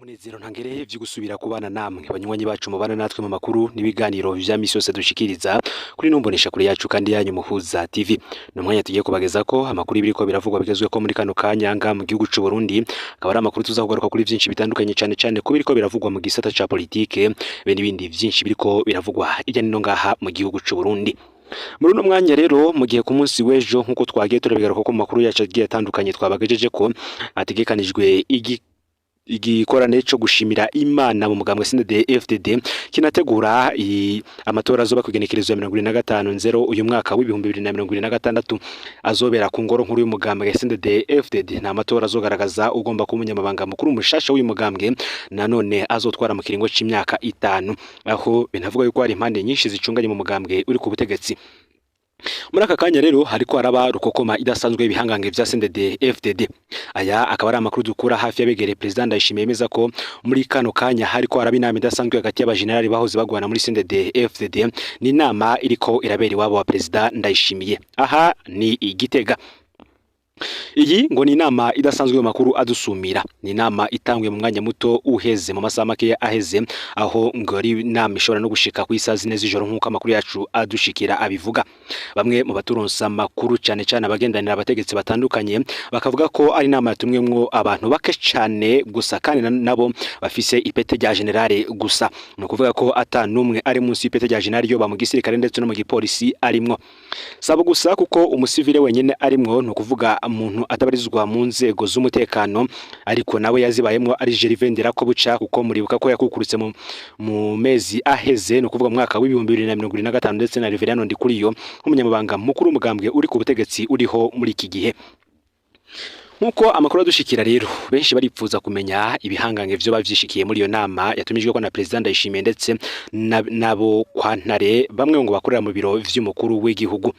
N'umunezero ntangere vyo gusubira kubana namwe banywanyi bacu mubana natwe mu makuru n'ibiganiro vya misi yose dushikiriza kuri numbonesha kure yacu kandi yanyu Muhuza TV. N'umwanya tugiye kubagezako amakuru ibiriko biravugwa bigezweko muri kano kanya nga mu gihugu c'u Burundi, akaba ari amakuru tuza kugaruka kuri vyinshi bitandukanye cane cane ku biriko biravugwa mu gisata ca politike be n'ibindi vyinshi biriko biravugwa hirya no ngaha mu gihugu c'u Burundi. Muri uno mwanya rero, mu gihe ku munsi w'ejo nk'uko twagiye turabigaruka ko mu makuru yacu agiye atandukanye twabagejeje ko hategekanijwe igikorane co gushimira Imana mu mugambwe CNDD FDD kinategura amatora azoba kugenekerezo ya 25/0 uyu mwaka w'2026 azobera ku ngoro nkuru y'umugambwe CNDD FDD. Na amatora azogaragaza ugomba kuba umunyamabanga mukuru mushasha w'uyu mugambwe nanone azotwara mu kiringo c'imyaka 5, aho binavuga yuko hari impande nyinshi zicunganye mu mugambwe uri ku butegetsi. Muri aka kanya rero hariko haraba rukokoma idasanzwe ibihangange vya CNDD FDD. Aya akaba ari amakuru dukura hafi y'abegereye President Ndayishimiye yemeza ko muri kano kanya hariko haraba inama idasanzwe hagati y'abajenerali bahoze bagwana muri CNDD FDD. Ni inama iriko irabera iwabo wa President Ndayishimiye, aha ni i Gitega. Iyi ngo ni inama idasanzwe mu makuru adusumira, ni inama itangwe mu mwanya muto uheze mu masaha make aheze, aho ngo ari inama ishobora no gushika ku isaha 4 z'ijoro nk'uko amakuru yacu adushikira abivuga. Bamwe mu baturonsa amakuru cane cane abagendanira abategetsi batandukanye bakavuga ko ari inama yatumwemwo abantu bake cane gusa, kandi nabo bafise ipete rya generale gusa. Ni ukuvuga ko ata numwe ari munsi y'ipete rya generale yoba mu gisirikare ndetse no mu gipolisi arimwo. Sabo gusa kuko umusivile wenyene arimwo, ni ukuvuga umuntu atabarizwa mu nzego z'umutekano ariko nawe yazibayemwo ari Gervais Ndirakobuca, kuko muribuka ko yakukurutse mu mezi aheze, ni ukuvuga mu mwaka w'2025, ndetse na Reverend Ndikuriyo nk'umunyamabanga mukuru w'umugambwe uri ku butegetsi uriho muri iki gihe. Nkuko amakuru adushikira rero, benshi baripfuza kumenya ibihangange vyo bavyishikiye muri iyo nama yatumijwe ko na President Ndayishimiye ndetse nabo kwa Ntare, bamwe ngo bakorera mu biro vy'umukuru w'igihugu.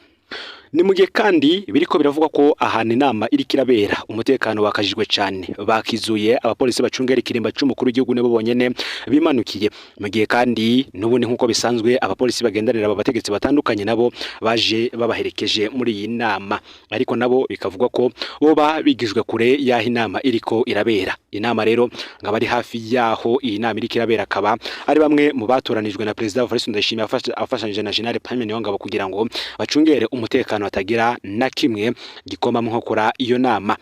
Ni mu gihe kandi biriko biravugwa ko ahantu inama iriko irabera umutekano wakajijwe cane, bakizuye abapolisi bacungera ikirimba c'umukuru w'igihugu nibo bonyene bimanukiye. Mu gihe kandi n'ubundi nkuko bisanzwe abapolisi bagendanira aba bategetsi batandukanye nabo baje babaherekeje muri iyi nama, ariko nabo bikavugwa ko boba bigijwe kure y'aho inama iriko irabera. Inama rero ngaba ari hafi y'aho iyi nama iriko irabera, akaba ari bamwe mu batoranijwe na President Evariste Ndayishimiye afashanije na General Prime Niyongabo kugira ngo bacungere umutekano hatagira na kimwe gikoma mu nkokora iyo nama.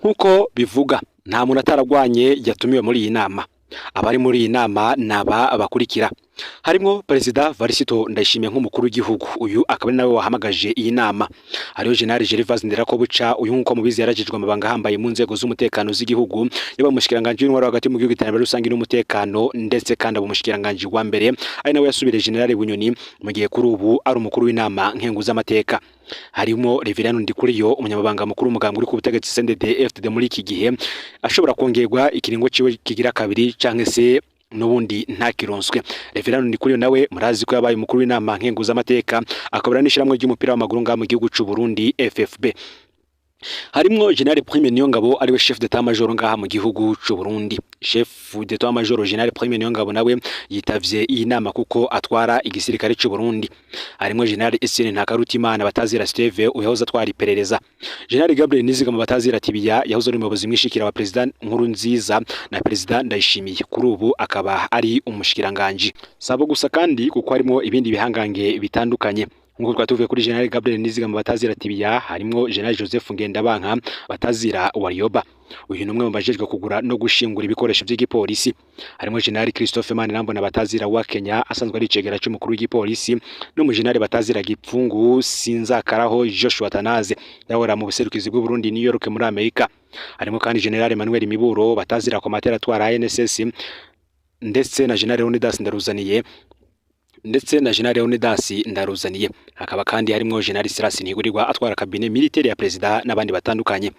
Nkuko bivuga, nta muntu ataragwanye yatumiwe muri iyi nama. Abari muri iyi nama naba bakurikira: harimwo Perezida Varisito Ndayishimiye nk'umukuru w'igihugu, uyu akaba ari nawe wahamagaje iyi nama. Hariho General Gervais Ndirakobuca, uyu nkuko mubizi yarajejwe amabanga ahambaye mu nzego z'umutekano z'igihugu, yaba umushikiranganji w'intwaro hagati mu gihugu, iterambere rusange n'umutekano, ndetse kandi aba umushikiranganji wa mbere, ari nawe yasubiriye General Bunyoni mu gihe kuri ubu ari umukuru w'inama nkenguzamateka. Harimo Reverend Ndikuriyo, umunyamabanga mukuru w'umugambwe uri ku butegetsi CNDD FDD muri iki gihe, ashobora kongerwa ikiringo ciwe kigira kabiri canke se n'ubundi ntakironswe. Reverend Ndikuriyo nawe murazi ko yabaye umukuru w'inama nkenguzamateka, akaba n'ishiramwe ry'umupira w'amaguru ngaha mu gihugu c'u Burundi FFB. Harimwo General Prime Niyongabo ariwe chef d'état major ngaha mu gihugu c'u Burundi. Chef d'état major General Prime Niyongabo nawe yitavye iyi nama kuko atwara igisirikare c'u Burundi. Harimwo General Etienne Ntakarutimana batazira Steve, uyahoze atwara iperereza. General Gabriel Nizigama batazira Tibiya, yahoze ari umuyobozi mwishikira wa President Nkurunziza na President Ndayishimiye, kuri ubu akaba ari umushikiranganje. Sabo gusa kandi kuko harimo ibindi bihangange bitandukanye. Nkuko twatuvuye kuri General Gabriel Nizigama batazira Tibiya, harimwo General Joseph Ngendabanka batazira Warioba, uyu ni umwe mu bajejwe kugura no gushingura ibikoresho by'igipolisi. Harimo General Christophe Manirambona batazira wa Kenya, asanzwe ari icegera c'umukuru w'igipolisi, n'umujenerali batazira Gipfungu Sinzakaraho Joshua Tanaze, yahora mu buserukizi bw'u Burundi New York muri Amerika. Harimo kandi General Emmanuel Miburo batazira komatera atwara ANSS, ndetse na General Leonidas Ndaruzaniye Hakaba kandi harimo General Silas Ntigurirwa atwara cabinet militaire ya President n'abandi batandukanye.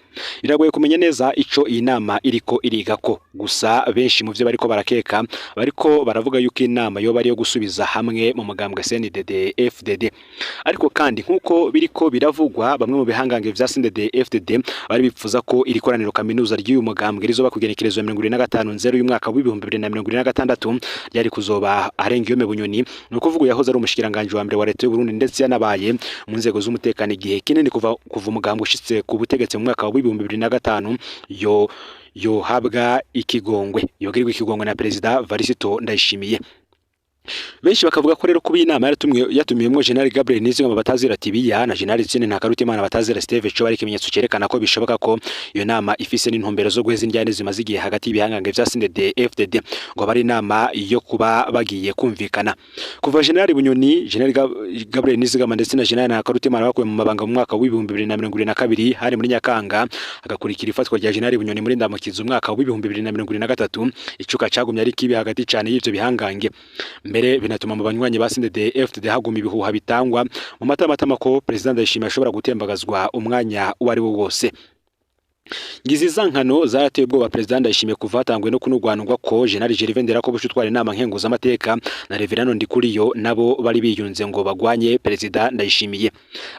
Biragoye kumenya neza ico iyi nama iriko irigako, gusa benshi mu vyo bariko barakeka bariko baravuga yuko inama yoba ari yo gusubiza hamwe mu mugambwe CNDD FDD. Ariko kandi nkuko biriko biravugwa, bamwe mu bihangange vya CNDD FDD bari bipfuza ko iri koraniro kaminuza ry'uyu mugambwe rizoba kugenekerezwa 25/0 y'umwaka mwaka w'2026 ryari kuzoba arenga iyo Bunyoni, ni ukuvuga yahoze ari umushikiranganje wa mbere wa leta y'u Burundi ndetse yanabaye mu nzego z'umutekano igihe kinini kuva umugambwe ushitse ku butegetsi mu mwaka wa 2005. Yo yohabwa ikigongwe, yogirirwa ikigongwe na Perezida Varisito Ndayishimiye. Benshi bakavuga ko rero kuba inama yatumiwemwo General Gabriel Nizigama batazira Tibiya na General Etienne Ntakarutimana batazira Steve Coba ari ikimenyetso cerekana ko bishoboka ko iyo nama ifise n'intumbero zo guheza indyane zimaze igihe hagati y'ibihangange vya CNDD FDD, ngo bari inama yo kuba bagiye kumvikana. Kuva General Bunyoni, General Gabriel Nizigama ndetse na General Ntakarutimana bakuwe mu mabanga mu mwaka w'2022 hari muri Nyakanga, hagakurikira ifatwa rya General Bunyoni muri Ndamukiza umwaka w'2023, icuka cagumye ari kibi hagati cane y'ivyo bihangange. Mbere binatuma mu banywanyi ba CNDD FDD haguma ibihuha bitangwa mu matamatama ko President Ndayishimiye ashobora gutembagazwa umwanya uwo ari wo wose. Ngizi zankano zarateye ubwoba President Ndayishimiye kuva hatangwe no kunugwanugwa ko General Gervais Nderakobuca utwara inama nkenguzamateka na Reverend Ndikuriyo nabo bari biyunze ngo bagwanye President Ndayishimiye.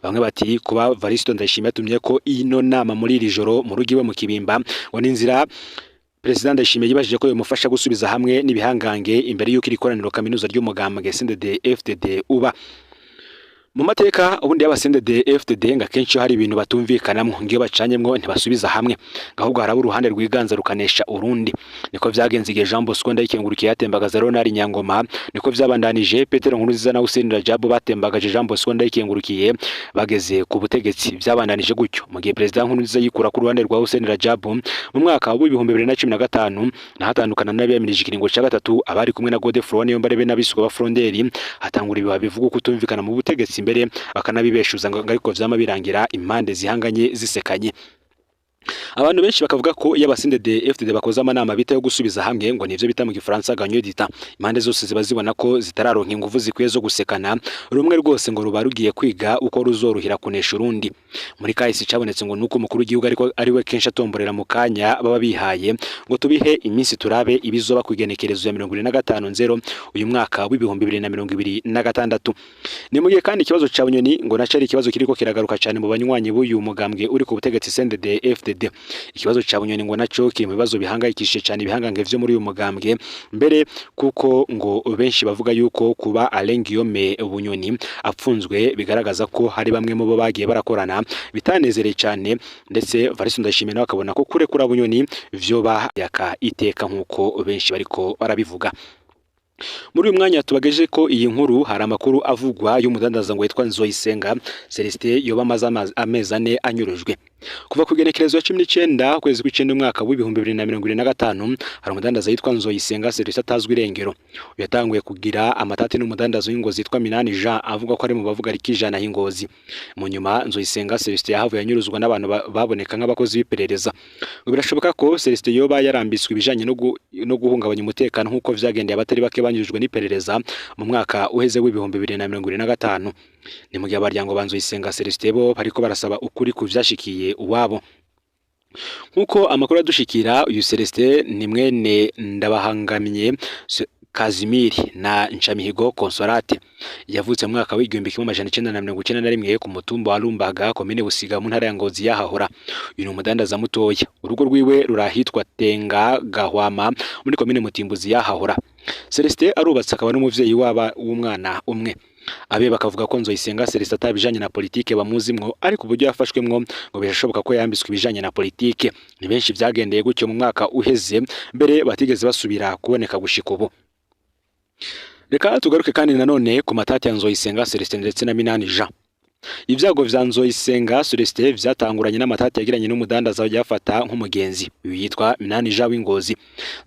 Bamwe bati kuba Varisito Ndayishimiye yatumye ko ino nama muri iri joro mu rugo iwe mu Kibimba ngo n'inzira President Ndayishimiye yibajije ko yomufasha gusubiza hamwe n'ibihangange imbere y'uko iri koraniro kaminuza ry'umugambwe CNDD FDD uba. Mu mateka ubundi y'aba CNDD FDD nga kenshi hari ibintu batumvikanamwo, ngiyo bacanyemwo ntibasubiza hamwe, ahubwo haraba uruhande rwiganza rukanesha urundi. Niko vyagenze igihe Jean Bosco Ndayikengurukiye yatembagaza Ronald Nyangoma, niko vyabandanije Petero Nkurunziza na Hussein Rajab batembagaje Jean Bosco Ndayikengurukiye bageze ku butegetsi. Vyabandanije gutyo mu gihe President Nkurunziza yikura ku ruhande rwa Hussein Rajab mu mwaka wa 2015, nahatandukana n'abiyamirije ikiringo ca gatatu abari kumwe na Godefroid Niyombare n'abiswe ba Fronderi, hatangura ibiha bivuga kutumvikana mu butegetsi mbere bakanabibeshuza ngo ariko vyama birangira impande zihanganye zisekanye. Abantu benshi bakavuga ko iyo aba CNDD FDD bakoze amanama bita yo gusubiza hamwe ngo nivyo bita mu Gifaransa gagne du temps, impande zose ziba zibona ko zitararonka inguvu zikwiye zo gusekana, rumwe rwose ngo ruba rugiye kwiga uko ruzorohera kunesha urundi. Muri kahise cabonetse ngo nuko umukuru w'igihugu ariko ari we kenshi atomborera mu kanya baba bihaye ngo tubihe iminsi turabe ibizoba kugenekerezo ya 75 uyu mwaka w'2026. Ni mugihe kandi ikibazo ca Bunyoni ngo naco ari ikibazo kiriko kiragaruka cyane mu banywanyi b'uyu mugambwe uri ku butegetsi CNDD FDD. Ikibazo ca Bunyoni ngo naco kiri mu bibazo bihangayikishije cyane ibihangange vyo muri uyu mugambwe, mbere kuko ngo benshi bavuga yuko kuba Alain Guillaume Bunyoni apfunzwe bigaragaza ko hari bamwe mu bo bagiye barakorana bitanezereye cyane, ndetse Varisto Ndayishimiye nawe akabona ko kurekura Bunyoni vyoba yaka iteka nkuko benshi bariko barabivuga. Muri uyu mwanya tubageje ko iyi nkuru hari amakuru avugwa y'umudandaza ngo yitwa Nzoyisenga Celestin yoba amaze amezi ane anyurujwe. Kuva ku igenekerezo ya 19 ukwezi kw'icenda umwaka w'2025 hari umudandaza yitwa Nzoyisenga Celestin atazwi irengero. Yatanguye kugira amatati n'umudandaza w'ingozi yitwa Minani Jean avuga ko ari mu bavuga rikijana y'ingozi. Mu nyuma Nzoyisenga Celestin yahavuye anyuruzwa n'abantu baboneka nk'abakozi b'iperereza. Birashoboka ko Celestin yoba yarambiswe ibijanye no guhungabanya umutekano nkuko vyagendeye abatari bake banyurujwe n'iperereza mu mwaka uheze w'2025. Ni mu gihe abaryango ba Nzoyisenga Celestin bo bariko barasaba ukuri ku vyashikiye uwabo. Nkuko amakuru adushikira, uyu Celestin ni mwene Ndabahangamye Kazimiri na Nshamihigo Consolate. Yavutse mu mwaka w'1991 ku mutumba wa Lumbaga, komine Busiga, mu ntara ya Ngozi yahahora. Uyu ni umudandaza mutoya. Urugo rwiwe rurahitwa Tenga Gahwama muri komine Mutimbuzi yahahora. Celestin arubatse akaba n'umuvyeyi waba w'umwana umwe. Abe bakavuga ko Nzoyisenga Celestin atabijanye na politike bamuzimwo, ariko uburyo yafashwemwo ngo birashoboka ko yambitswe ibijanye na politike. Ni benshi vyagendeye gutyo mu mwaka uheze, mbere batigeze basubira kuboneka gushika ubu. Reka tugaruke kandi nanone ku matati ya Nzoyisenga Celestin ndetse na Minani Jean. Ibyago vya Nzoyisenga Celestin vyatanguranye n'amatati yagiranye n'umudandaza yafata nk'umugenzi, uyu yitwa Minani Jean w'Ingozi.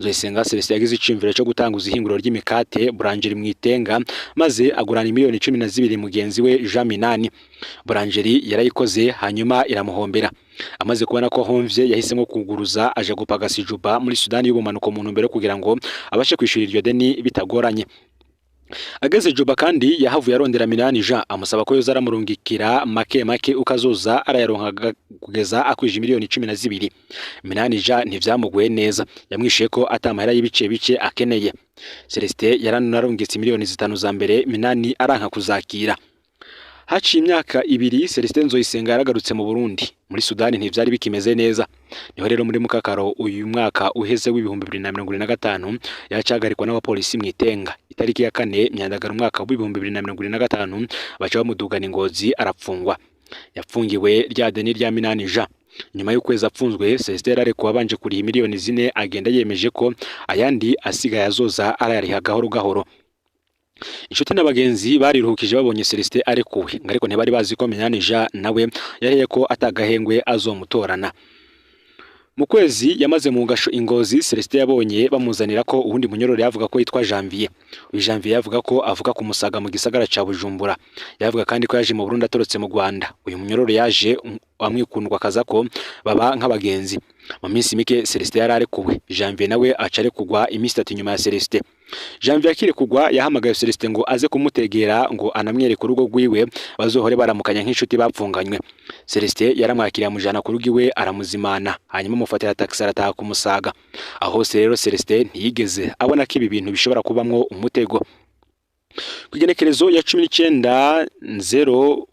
Nzoyisenga Celestin yagize iciyumviro cyo gutanguza ihinguriro ry'imikate Boulangerie mwitenga, maze agurana miliyoni 12 mugenzi we Jean Minani. Boulangerie yarayikoze hanyuma iramuhombera. Amaze kubona ko ahomvye yahisemo kuguruza aje gupagasa Juba muri Sudani y'ubumanuko mu ntumbero kugira ngo abashe kwishura iryo deni bitagoranye. Ageze Juba kandi yahavuye arondera Minani Jean amusaba ko yoza aramurungikira make make ukazoza arayaronka kugeza akwije miliyoni 12. Minani Jean ntivyamuguye neza, yamwishuye ko atamahera y'ibice bice akeneye. Celestin yaranarungitse miliyoni 5 za mbere, Minani aranka kuzakira. Haciye imyaka 2 Celestin Nzoyisenga yaragarutse mu Burundi. Muri Sudani ntivyari bikimeze neza. Niho rero muri mukakaro uyu mwaka uheze w'2025 yacagarikwa n'abapolisi mwitenga. Itariki ya 4 Myandagaro umwaka w'2025 baca bamudugana Ingozi arapfungwa. Yapfungiwe rya deni rya Minani Jean. Nyuma y'ukwezi apfunzwe, Celestin yararekuwe abanje kuriha miliyoni 4, agenda yemeje ko ayandi asigaye azoza arayariha gahoro gahoro. Inshuti n'abagenzi bariruhukije babonye Celestin arekuwe, ariko ntibari bazi ko Minani Jean nawe yariye ko atagahengwe azomutorana. Mu kwezi yamaze mu ngasho ingozi, Celestin yabonye bamuzanira ko uwundi munyororo yavuga ko yitwa Janvier. Uyu Janvier yavuga ko avuka ku Musaga mu gisagara ca Bujumbura. Yavuga kandi ko yaje mu Burundi atorotse mu Rwanda. Uyu munyororo yaje amwikundwa akaza ko baba nk'abagenzi. Mu minsi mike Celestin yari arekuwe. Janvier nawe aca arekugwa iminsi 3 nyuma ya Celestin. Janvier akiri kugwa yahamagaye Celestin ngo aze kumutegera ngo anamwereke urugo rwiwe bazohore baramukanya nk'inshuti bapfunganywe. Celestin yaramwakiriye amujana ku rugo iwe aramuzimana, hanyuma amufatira taxi arataha ku Musaga. Aho hose rero Celestin ntiyigeze abona ko ibi bintu bishobora kubamwo umutego. Ku igenekerezo ya 19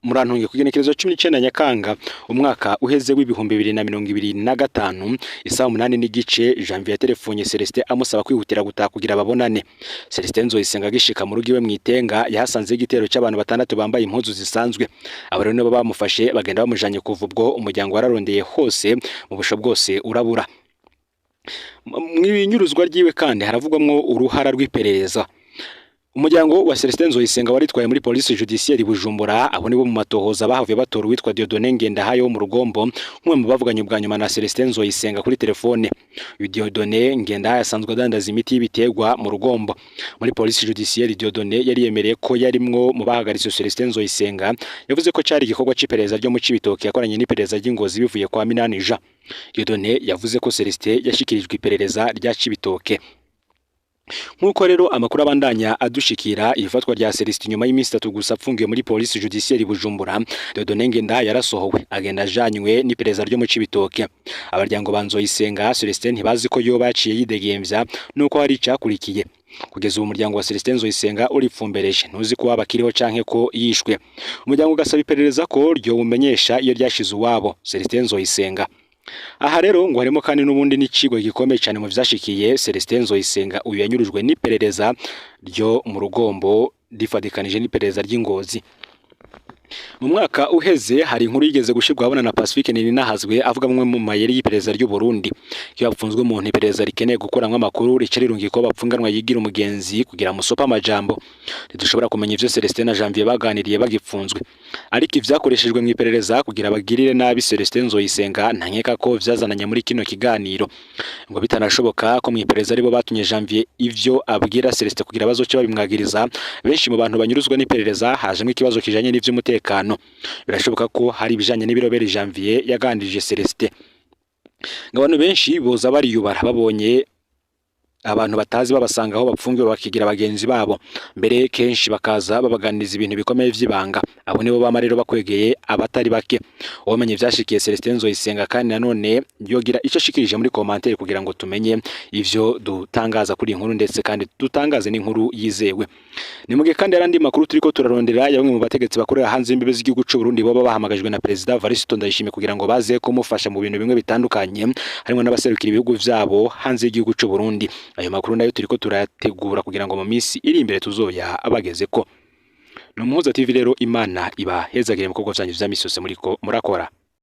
murantunge ku igenekerezo 19 Nyakanga umwaka uheze w'2025 isaha 8:15, Janvier yaterefonye Celestin amusaba kwihutira gutaha kugira babonane. Celestin Nzoyisenga agishika mu rugo iwe mwitenga yahasanze igitero cy'abantu 6 bambaye impuzu zisanzwe. Abo rero nibo bamufashe bagenda bamujanye. Kuva ubwo umuryango wararondeye hose mu busho bwose urabura. Mw'inyuruzwa ryiwe kandi haravugwamwo uruhara rw'iperereza. Umuryango wa Celestin Nzoyisenga waritwaye muri police judiciaire Bujumbura. Abo nibo mu matohoza bahavuye batora uwitwa Dieudonné Ngendahayo wo mu Rugombo, nk'umwe mu bavuganye ubwa nyuma na Celestin Nzoyisenga kuri telefone. Uyu Dieudonné Ngendahayo asanzwe adandaza imiti y'ibiterwa mu Rugombo. Muri police judiciaire Dieudonné yari yemereye ko yarimwo mu bahagaritse Celestin Nzoyisenga. Yavuze ko cari igikorwa c'iperereza ryo mu Cibitoke yakoranye n'iperereza ry'Ingozi bivuye kwa Minani Jean. Dieudonné yavuze ko Celestin yashikirijwe iperereza rya Cibitoke. Nkuko rero amakuru abandanya adushikira, ifatwa rya Celestin nyuma y'iminsi 3 gusa apfungiwe muri police judiciaire Bujumbura, Dieudonné Ngendahayo yarasohowe agenda ajanywe n'iperereza ryo mu Cibitoke. Abaryango ba Nzoyisenga Celestin ntibazi ko yoba yaciye yidegemvya nuko hari icakurikiye. Kugeza ubu umuryango wa Celestin Nzoyisenga uripfumbereje, ntuzi ko waba akiriho canke ko yishwe. Umuryango ugasaba iperereza ko ryo bumenyesha iyo ryashize uwabo Celestin Nzoyisenga. Aha rero ngo harimo kandi n'ubundi n'icigwa gikomeye cyane mu vyashikiye Celestin Nzoyisenga, uyu yanyurujwe n'iperereza ryo mu Rugombo rifadikanije n'iperereza ry'Ingozi. Mu mwaka uheze hari inkuru yigeze gushirwa abona na Pacifique Nininahazwe avuga amwe mu mayeri y'iperereza ry'u Burundi. Iyo bapfunzwe umuntu iperereza rikeneye gukuramwo amakuru rica rirungika ko bapfunganwa yigira umugenzi kugira musopa amajambo. Ntidushobora kumenya ivyo Celestin na Janvier baganiriye bagipfunzwe. Ariko ivyakoreshejwe mu iperereza kugira bagirire nabi Celestin Nzoyisenga nta nkeka ko vyazananye muri kino kiganiro. Ngo bitanashoboka ko mu iperereza aribo batumye Janvier ivyo abwira Celestin kugira bazoce babimwagiriza. Benshi mu bantu banyuruzwa n'iperereza hajemwo ikibazo kijanye n'ivy'umutekano. Birashoboka ko hari ibijanye n'ibirobere Janvier yaganirije Celestin. Abantu benshi boza bariyubara babonye abantu batazi babasanga aho bapfungiwe bakigira bagenzi babo, mbere kenshi bakaza babaganiriza ibintu bikomeye vy'ibanga. Abo nibo bama rero bakwegeye abatari bake. Uwamenye ivyashikiye Celestin Nzoyisenga kandi nanone yogira ico ashikirije muri commentaire kugira ngo tumenye ivyo dutangaza kuri inkuru, ndetse kandi dutangaze n'inkuru yizewe. Ni mugihe kandi hari andi makuru turiko turarondera ya bamwe mu bategetsi bakorera hanze y'imbibe z'igihugu c'u Burundi boba bahamagajwe na Perezida Evariste Ndayishimiye kugira ngo baze kumufasha mu bintu bimwe bitandukanye, harimo n'abaserukira ibihugu vyabo hanze y'igihugu c'u Burundi. Ayo makuru nayo turiko turayategura kugira ngo mu minsi iri imbere tuzoya abagezeko. Ni Umuhuza TV rero, Imana ibahezagire mu bikorwa vyanyu vya misi yose muriko murakora.